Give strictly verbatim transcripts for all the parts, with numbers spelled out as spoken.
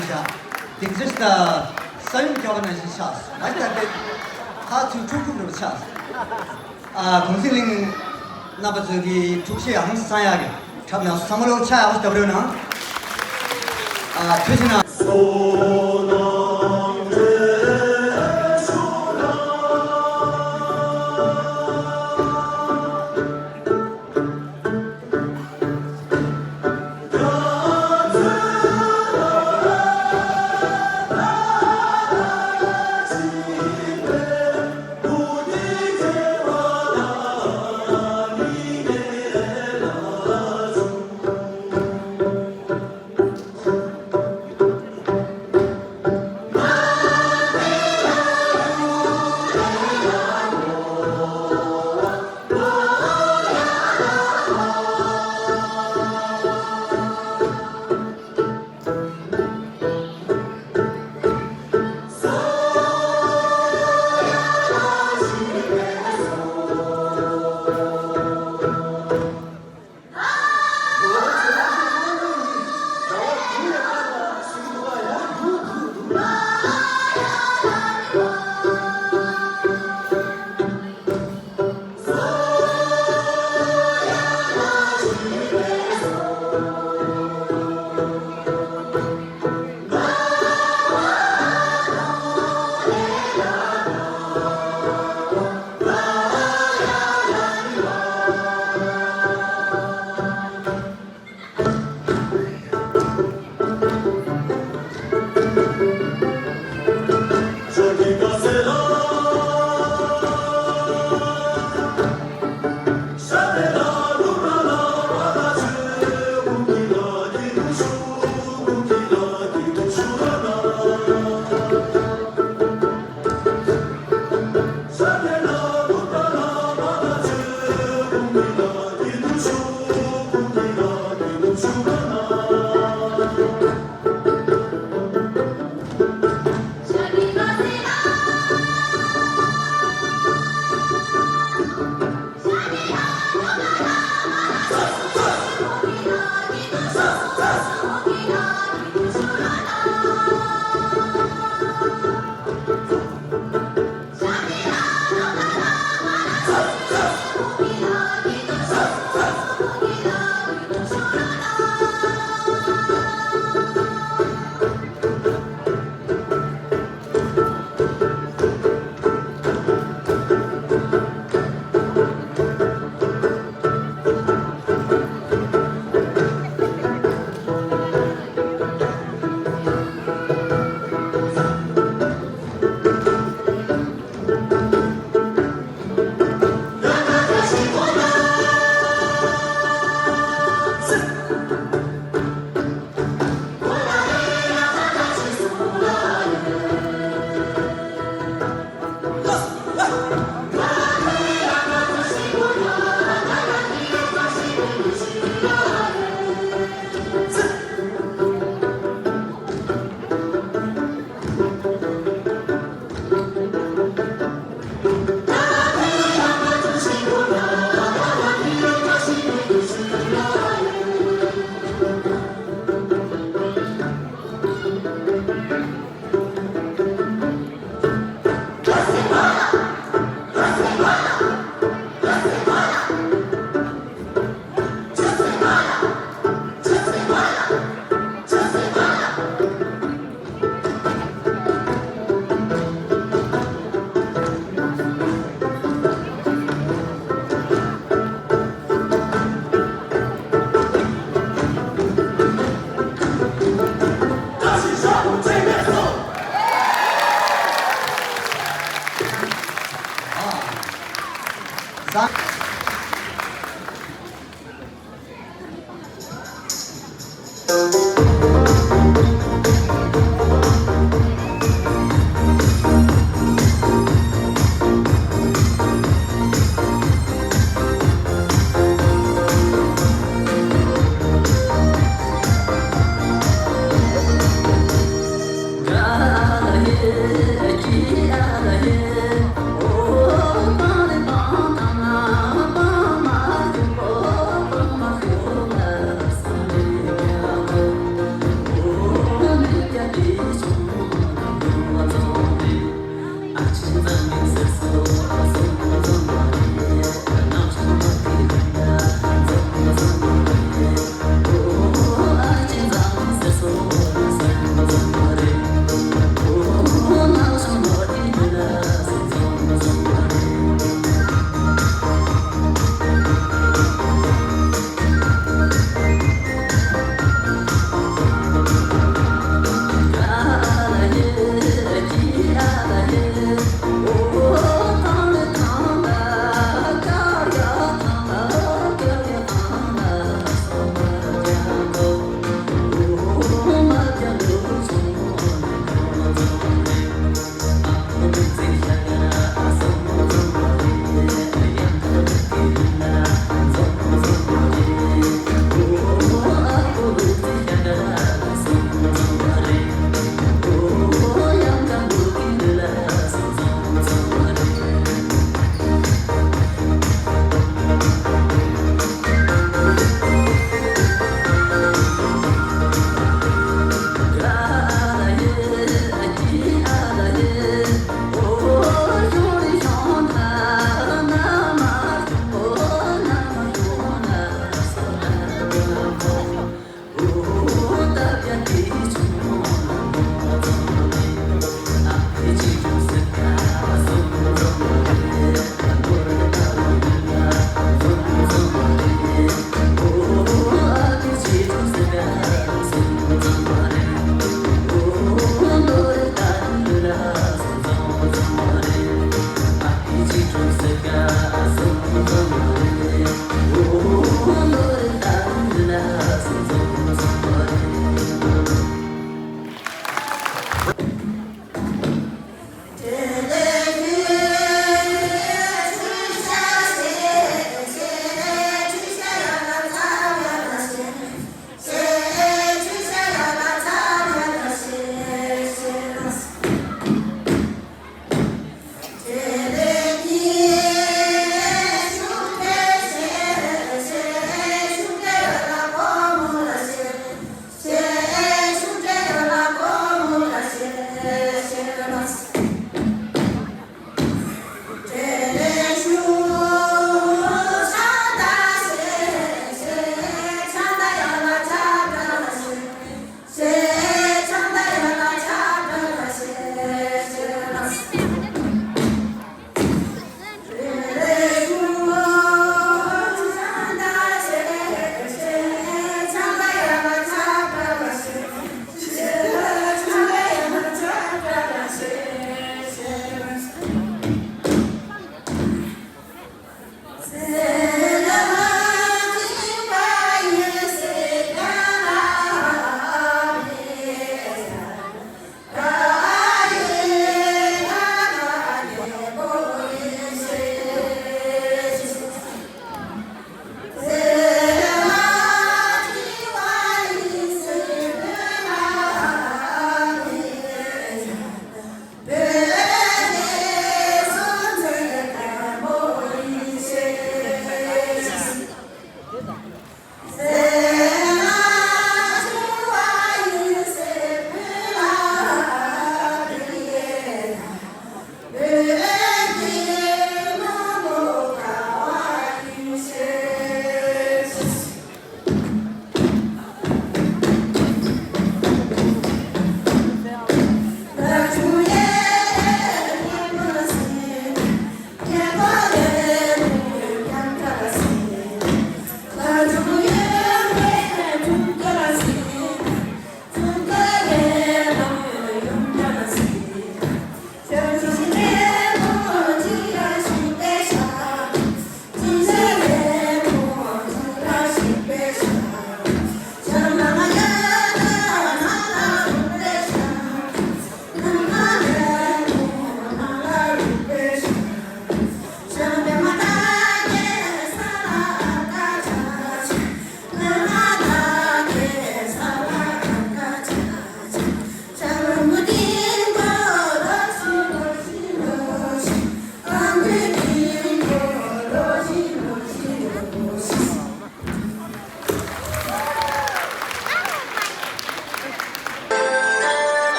བཞག་དེ་ཚོ་ཞིག་ད་ས་ཡོམ་བརྒྱབ་པ་ནང་བཞིན་ཆགས་སོང་། ང་ད་ལྟ་ཁ་ཚུད་འཁྲུག་འཁྲུག་རུ་ཆགས་སོང་། ཨ་གུང་སེང་གླིང་རྣམ་པ་ཚོས་ཀྱི་འཁྲུག་ཆ་ཡང་སང་ཡག་གི་འཁྲབ་གནང་སོང་། ཚང་མ་ལོ་ཆ་ཡག་པོ་ཞིག་བཏབ་རོགས་གནང་། ཨ་ཐུགས་རྗེ་གནང་།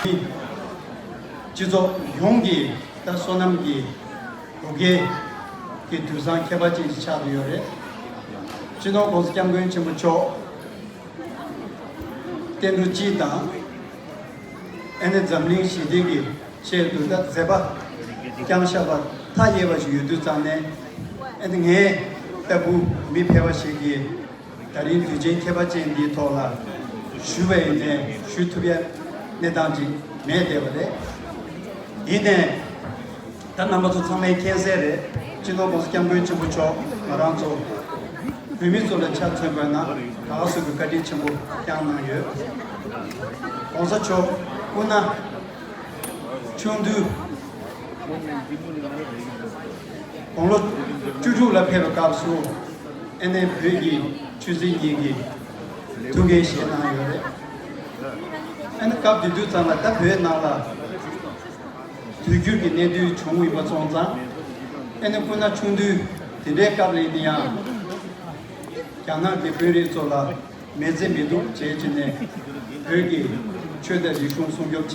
སྤྱི་ཚོགས་ཡོངས་ཀྱི་ད་བསོད་ནམས་ཀྱི་བུ་སྐལ་གྱི་དུས་བཟང་ཁྱད་པར་ཅན་ཞིག་ཆགས་བསྡད་ཡོད་རེད། སྤྱི་ནོར་༸གོང་ས་༸སྐྱབས་མགོན་ཆེན་པོ་མཆོག་བསྟན་འགྲོ་སྤྱི་དང་། ཨ་ནི་འཛམ་གླིང་ཞི་བདེ་གི་ཆེད་དུ་ད་མཛད་པ་བསྐྱངས་བཞག་པ་མཐའ་ཡས་པ་ཞིག་ཡོད་དུས་ཙང་ནས། ཨ་ནི་ངའི་ལྟ་བུ་མི་ཕལ་པ་ཞིག་གིས་ད་རིང་དུས་ཆེན་ཁྱད་པར་ཅན་འདིའི་ཐོག་ལ་ཞུ་བ་ཡིན་ནའི་ཞུ་ཐུབ་ཡ་གནས་སྟངས་ཅིག་མེད་བསྡད་པ་རེད། ཡིན་ནའི། ད་རྣམ་པ་ཚོ་ཚང་མས་མཁྱེན་གསལ་རེད། སྤྱི་ནོར་༸གོང་ས་༸སྐྱབས་མགོན་ཆེན་པོ་མཆོག་ང་རང་ཚོ་བོད་མི་ཚོ་ལ་ཆ་མཚོན་པ་ན་ག་པར་སོགས་ཀྱི་བཀའ་དྲིན་ཆེན་པོ་བསྐྱངས་གནང་ཡོད། ༸གོང་ས་མཆོག་སྐུ་ན་ཆུང་དུས་དགུང་ལོ་བཅུ་དྲུག་ལ་ཕེབས་པའི་སྐབས་སུ། ཨ་ནི་བོད་ཀྱི་ཆོས་སྲིད་གཉིས་ཀྱི་ཐུགས་འགན་བཞེས་གནང་ཡོད་རེད། ཨ་ནི་སྐབས་དེ་དུས་ཙམ་ལ་ད་བོད་ནང་ལ། དུས་འགྱུར་གྱི་གནད་དོན་བྱུང་ཡོད་པ་སོང་ཙང་། ཨ་ནི་སྐུ་ན་ཆུང་དུས་དེ་འདྲའི་སྐབས་ལ་ཡིན་ན་ཡང་། རྒྱ་ནག་གི་དཔོན་རིགས་ཚོ་ལ་མི་བརྩི་མི་འདུག་བྱས་བྱས་ནས། བོད་ཀྱི་ཆོས་དང་རིག་གཞུང་སྲུང་སྐྱོབ་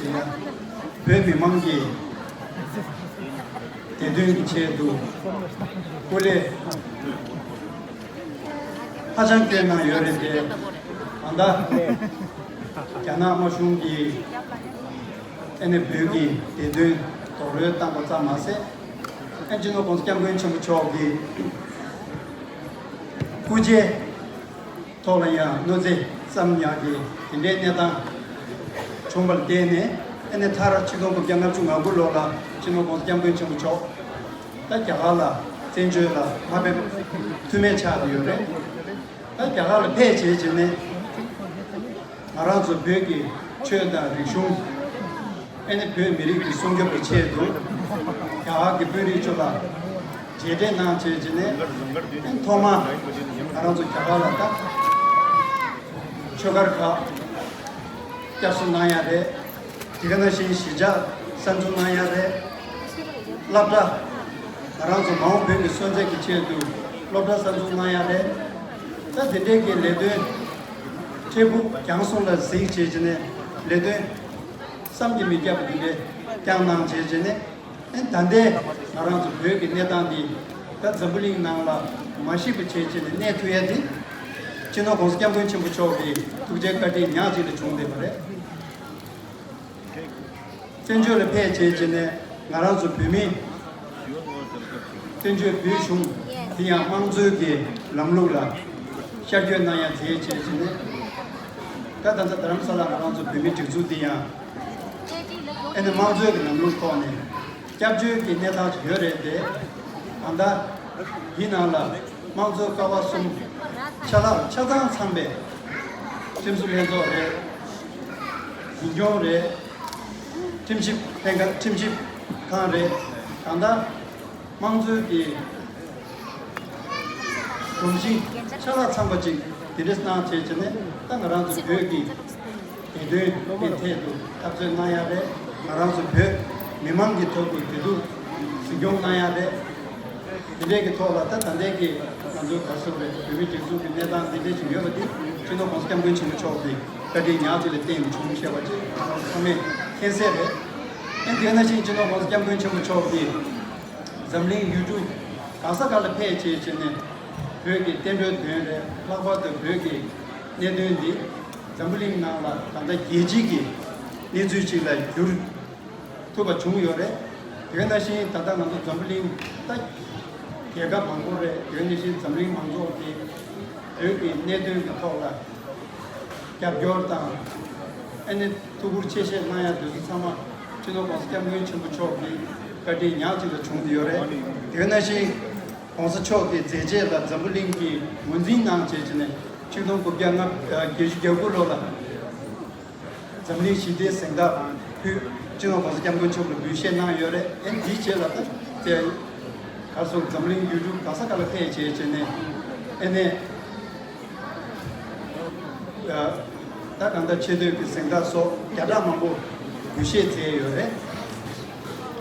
བྱེད་ཡ། བོད་མི་མང་གི་བདེ་དོན་གྱི་ཆེད་དུ་སྐུ་ལས་ཧ་ཅང་བསྐྱོན་གནང་ཡོད་རེད་དེ། ད་ལྟ་རྒྱ་ནག་དམར་གཞུང་གིས་ཨ་ནི་བོད་ཀྱི་བདེ་དོན་རྡོག་རོལ་བཏང་པ་ཙམ་མ་ཟད། ཨ་སྤྱི་ནོར་༸གོང་ས་༸སྐྱབས་མགོན་ཆེན་པོ་མཆོག་གི་སྐུ་ཕྱྭའི་ཐོག་ལ་ཡང་གནོད་འཚེ་བསམ་ཡག་གི་དེ་འདྲའི་གནས་སྟངས་བྱུང་བར་བརྟེན་ནས། ཨ་ནི་མཐར་ཆིག་སྟོང་དགུ་བརྒྱ་ལྔ་བཅུ་ང་དགུ་ལོ་ལ་སྤྱི་ནོར་༸གོང་ས་༸སྐྱབས་མགོན་ཆེན་པོ་མཆོག་ད་རྒྱ་གར་ལ་བཙན་བྱོལ་ལ་མ་ཕེབས་ཐུབ་མེད་ཆགས་ཡོད་རེད། ད་རྒྱ་གར་ལ་ཕེབས་བྱས་བྱས་ནས། ང་རང་ཚོ་བོད་ཀྱི་ཆོས་དང་རིག་གཞུང་། ཨ་ནི་བོད་མི་རིགས་ཀྱི་སྲུང་སྐྱོབ་ཀྱི་ཆེད་དུ། རྒྱ་གར་གྱི་དཔོན་རིགས་ཚོ་ལ་རྗེས་དྲན་གནང་བྱས་བྱས་ནས། ཨ་ནི་ཐོག་མར་ང་རང་ཚོ་རྒྱ་གར་ལ་ད་ཆོས་སྒར་ཁག་བསྐྱར་གསོ་གནང་ཡ་རེད། དེ་ག་ནང་བཞིན་གཞིས་ཆགས་གསར་འཛུགས་གནང་ཡ་རེད། སློབ་གྲྭ་ང་རང་ཚོ་མ་འོངས་བོད་ཀྱི་གསོན་ཚད་ཀྱི་ཆེད་དུ་སློབ་གྲྭ་གསར་འཛུགས་གནང་ཡ་རེད། ད་དེ་འདྲའི་གི་ལས་དོན་འཕྲལ་ཕུགས་རྒྱང་སོང་ལ་གཟིགས་བྱས་བྱས་ནས་ལས་དོན་བསམ་གྱིས་མི་ཁྱབ་པ་དེ་འདྲའི་བསྐྱངས་གནང་བྱས་བྱས་ནས། ཨ་ནི་ད་ལྟའི་ང་རང་ཚོ་བོད་ཀྱི་གནས་སྟངས་འདི་ད་འཛམ་བུ་གླིང་ནང་ལ་མ་ཤེས་པ་བྱས་བྱས་ནས་གནས་ཐུབ་ཡ་དེ། སྤྱི་ནོར་༸གོང་ས་༸སྐྱབས་མགོན་ཆེན་པོ་མཆོག་གི་ཐུགས་རྗེ་བཀའ་དྲིན་ཉག་གཅིག་ལ་བྱུང་བསྡད་པ་རེད། བཙན་བྱོལ་ལ་ཕེབས་བྱས་བྱས་ནས་ང་རང་ཚོ་བོད་མི། བཙན་བྱོལ་བོད་གཞུང་འདི་ཡང་དམངས་གཙོའི་གི་ལམ་ལུགས་ལ་ཤར་བསྐྱོད་གནང་ཡ་མཛད་བྱས་བྱས་ནས། ད་ད་ལྟ་རྡ་རམ་ས་ལ་ང་རང་ཚོ་བོད་མི་སྒྲིག་འཛུགས་འདི་ཡང་ཨ་ནི་དམངས་གཙོའི་གི་ལམ་ལུགས་ཐོག་ནས་སྐྱབས་བཅོལ་གྱི་གནས་སྟངས་ཤིག་ཡོད་རེད་དེ། ད་ལྟ་འདི་ནང་ལ་དམངས་གཙོའི་ཀ་བ་གསུམ་ཆ་ལག་ཆ་ཚང་ཚང་པའི་ཁྲིམས་བཟོ་ལྷན་ཚོགས་རེད། འཛིན་སྐྱོང་རེད། ཁྲིམས་ཞིབ་ལྷན་ཁང་། ཁྲིམས་ཞིབ་ཁང་རེད། ད་ལྟ་དམངས་གཙོའི་གི་སྒྲོམ་གཞི་ཆ་ལག་ཚང་པ་ཅིག་དེ་འདྲས་གནང་བྱས་བྱས་ནས། ད་ང་རང་ཚོ་བོད་ཀྱི་བདེ་དོན་གྱི་ཐད་དུ་འཐབ་རྩོད་གནང་ཡ་རེད། ང་རང་ཚོ་བོད་མི་མང་གི་ཐོག་ཏུ་བདེ་སྡུག་འཛིན་སྐྱོང་གནང་ཡ་རེད། དེ་འདྲས་ཀྱི་ཐོག་ལ་ད་ད་ལྟའི་གི་ང་ཚོའི་ག་རེ་ཟེར་དགོས་རེད། བོད་མི་སྒྲིག་འཛུགས་ཀྱི་གནས་སྟངས་འདི་འདྲས་ཅིག་ཡོད་པ་འདི་སྤྱི་ནོར་༸གོང་ས་༸སྐྱབས་མགོན་ཆེན་པོ་མཆོག་གི་བཀའ་དྲིན་ཉག་གཅིག་ལ་བརྟེན་ནས་བྱུང་བཤད་པ་ཅིག་ང་རང་ཚོ་ཚང་མས་མཁྱེན་གསལ་རེད། ཨ་ནི་དེ་ནང་བཞིན་སྤྱི་ནོར་༸གོང་ས་༸སྐྱབས་མགོན་ཆེན་པོ་མཆོག་གིས་འཛམ་གླིང་ཡུལ་གྲུ་གང་ས་ག་ལ་ཕེབས་བྱས་བྱས་ནས་བོད་ཀྱི་བསྟན་འགྲོའི་དོན་རེད། ལྷག་པར་དུ་བོད་ཀྱི་གནད་དོན་འདི་འཛམ་བུ་གླིང་ནང་ལ་ད་ལྟ་རྒྱལ་སྤྱི་གི་གནས་ཚུལ་ཅིག་ལ་བསྒྱུར་ཐུབ་པ་བྱུང་ཡོད་རེད། དེ་ནང་བཞིན་ད་ལྟ་ང་ཚོ་འཛམ་བུ་གླིང་ད་རྒྱལ་ཁབ་མང་པོ་རེད། དེ་ནང་བཞིན་འཛམ་གླིང་མང་ཚོགས་ཀྱིས་བོད་ཀྱི་གནད་དོན་གྱི་ཐོག་ལ་རྒྱབ་སྐྱོར་དང་། ཨ་ནི་ཐུགས་ཁུར་ཆེ་བཞེས་གནང་ཡ་དེ་ཚོ་ཚང་མ་སྤྱི་ནོར་༸གོང་ས་༸སྐྱབས་མགོན་ཆེན་པོ་མཆོག་གི་བཀའ་དྲིན་ཉག་གཅིག་ལ་བྱུང་བསྡད་ཡོད་རེད། དེ་ནང་བཞིན་༸གོང་ས་མཆོག་གི་མཛད་རྗེས་ལ་འཛམ་བུ་གླིང་གིས་ངོས་འཛིན་གནང་བྱས་བྱས་ནས་ཆིག་སྟོང་དགུ་བརྒྱ་ལྔ་བརྒྱད་ཅུ་གྱ་དགུ་ལོ་ལ་འཛམ་གླིང་ཞི་བདེའི་གཟེངས་རྟགས་ཕུལ། སྤྱི་ནོར་༸གོང་ས་༸སྐྱབས་མགོན་མཆོག་ལ་འབུལ་བཞེས་གནང་ཡོད་རེད། ཨ་ནི་དེའི་རྗེས་ལ་ད་ལྟ་ག་རེ་ཟེར། འཛམ་གླིང་ཡུལ་གྲུ་ག་ས་ག་ལ་ཕེབས་བྱས་བྱས་ནས་ཨ་ནི་ད་གང་ལྟར་ཆེ་བསྟོད་ཀྱི་གཟེངས་རྟགས་སོགས་བརྒྱ་ཕྲག་མང་པོ་འབུལ་བཞེས་མཛད་ཡོད་རེད།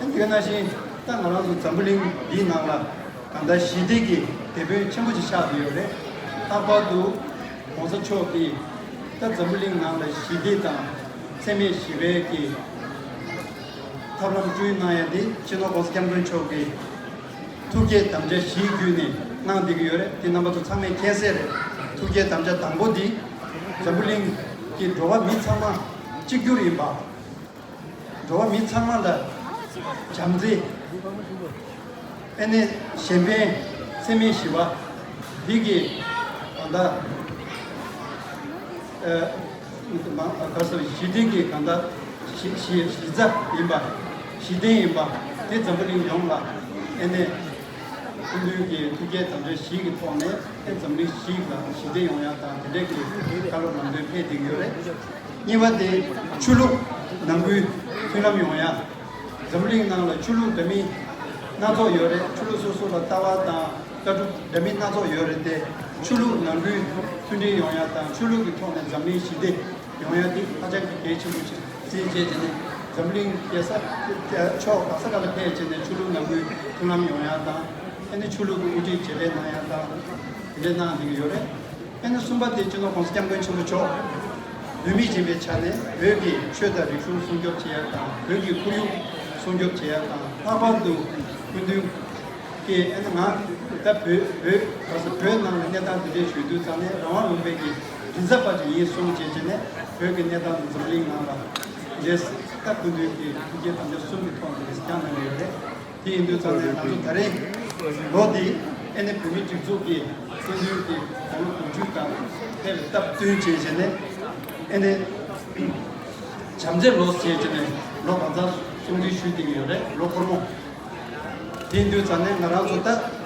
ཨ་ནི་དེ་ནང་བཞིན་ད་ང་རང་ཚོ་འཛམ་བུ་གླིང་འདིའི་ནང་ལ་གང་ལྟར་ཞི་བདེ་གི་དེད་དཔོན་ཆེན་པོ་ཅིག་ཆགས་བསྡད་ཡོད་རེད། ལྷག་པར་དུ་༸གོང་ས་མཆོག་གིས་ད་འཛམ་བུ་གླིང་ནང་ལ་ཞི་བདེ་དང་འཚེ་མེད་ཞི་བའི་གི་ ཐབས་ལམ་བསྐྲུན་གནང་ཡ་དེ་སྤྱི་ནོར་༸གོང་ས་༸སྐྱབས་མགོན་མཆོག་གིས་ཐུགས་བསྐྱེད་དམ་བཅའ་བཞིའི་བརྒྱུད་ནས་གནང་བསྡད་ཀྱི་ཡོད་རེད། དེ་རྣམ་པ་ཚོ་ཚང་མས་མཁྱེན་གསལ་རེད། ཐུགས་བསྐྱེད་དམ་བཅའ་དང་པོ་འདི་འཛམ་བུ་གླིང་གི་འགྲོ་བ་མི་ཚང་མ་གཅིག་གྱུར་ཡིན་པ། འགྲོ་བ་མི་ཚང་མ་ལ་བྱམས་བརྩེ། ཨ་ནི་གཞན་ཕན་ཚད་མེད་ཞི་བ་འདི་གི་གང་ལྟར་ཨ་མ་ག་ཟེར་ཞི་བདེ་གི་གང་ལྟར་གཞི་གཞི་གཞི་རྩ་ཡིན་པ། གཞི་རྟེན་ཡིན་པ་དེ་འཛམ་བུ་གླིང་ཡོངས་ལ་ཨ་ནི་སྐུ་མདུན་གྱི་ཐུགས་བསྐྱེད་དམ་བཅའ་བཞི་གི་ཐོག་ནས་ཨ་འཛམ་གླིང་ཞི་ལ་ཞི་བདེ་ཡོང་ཡ་དང་དེ་འདྲའི་གི་བཀའ་སློབ་ལམ་སྟོན་ཕེབས་བསྡད་ཀྱི་ཡོད་རེད། གཉིས་པ་དེ་ཆོས་ལུགས་ནང་ཁུལ་མཐུན་ལམ་ཡོང་ཡ། འཛམ་གླིང་ནང་ལ་ཆོས་ལུགས་འདྲ་མིན་སྣ་ཚོགས་ཡོད་རེད། ཆོས་ལུགས་སོ་སོ་ལ་ལྟ་བ་དང་ལྟ་གྲུབ་འདྲ་མིན་སྣ་ཚོགས་ཡོད་རེད་དེ། ཆོས་ལུགས་ནང་ཁུལ་མཐུན་སྒྲིལ་ཡོང་ཡ་དང་ཆོས་ལུགས་ཀྱི་ཐོག་ནས་འཛམ་གླིང་ཞི་བདེ་ཡོང་ཡ་དེ་ཧ་ཅང་གི་གལ་ཆེན་པོ་ཞིག་རེད། བྱས་བྱས་ནས་འཛམ་གླིང་རྒྱལ་ས་ཕྱོགས་ག་ས་ག་ལ་ཕེབས་བྱས་ནས་ཆོས་ལུགས་ནང་ཁུལ་མཐུན་ལམ་ཡོང་ཡ་དང་ཨ་ནི་ཆོས་ལུགས་ཀྱི་དབུ་ཁྲིད་བྱེད་ལས་གནང་ཡ་དང་དེ་འདྲ་གནང་བསྡད་ཀྱི་ཡོད་རེད། ཨ་ནི་གསུམ་པ་དེ་སྤྱི་ནོར་༸གོང་ས་༸སྐྱབས་མགོན་ཆེན་པོ་མཆོག་བོད་མི་ཡིན་པའི་ཆ་ནས་བོད་ཀྱི་ཆོས་དང་རིག་གཞུང་སྲུང་སྐྱོབ་བྱེད་ཡ་དང་བོད་ཀྱི་ཁོར་ཡུག་སྲུང་སྐྱོབ་བྱེད་ཡ་དང་ལྷག་པར་དུ་སྐུ་མདུན་གྱིས་ཨ་ནི་ང་ད་བོད་བོད་ག་ས་བོད་ནང་ལ་གནས་སྟངས་འདི་འདྲའི་ཞུ་དུས་ཙང་ནས་རང་དབང་ལུང་པའི་གི་མགྲིན་ཚབ་པ་ཅིག་ཡིན་གསུངས་བྱས་བྱས་ནས་བོད་ཀྱི་གནས་སྟངས་འདི་འཛམ་གླིང་ནང་ལ་འདྲེས་ད་སྐུ་མདུན་གྱི་ཐུགས་བསྐྱེད་དམ་བཅའ་གསུམ་གྱི་ཐོག་ནས་བསྐྱངས་གནང་གི་ཡོད་རེད། དེ་ཡིན་དུས་ཙང་ནས་ང་ཚོ་ད་རེས་ལོ་འདི་ཨ་ནི་བོད་མིའི་སྒྲིག་འཛུགས་ཀྱི་སྲིད་དོན་གྱི་དགུང་ལོ་དགུ་བཅུ་དང་ཕེབས་སྟབས་བསྟུན་བྱས་བྱས་ནས་ཨ་ནི་བྱམས་བརྩེའི་ལོ་ཟེར་བྱས་ནས་ལོ་གང་ཚང་སྲུང་བརྩི་ཞུས་བསྡད་ཀྱི་ཡོད་རེད། ལོ་འཁོར་མོ། དེ་ཡིན་དུས་ཙང་ནས་ང་རང་ཚོ་ད་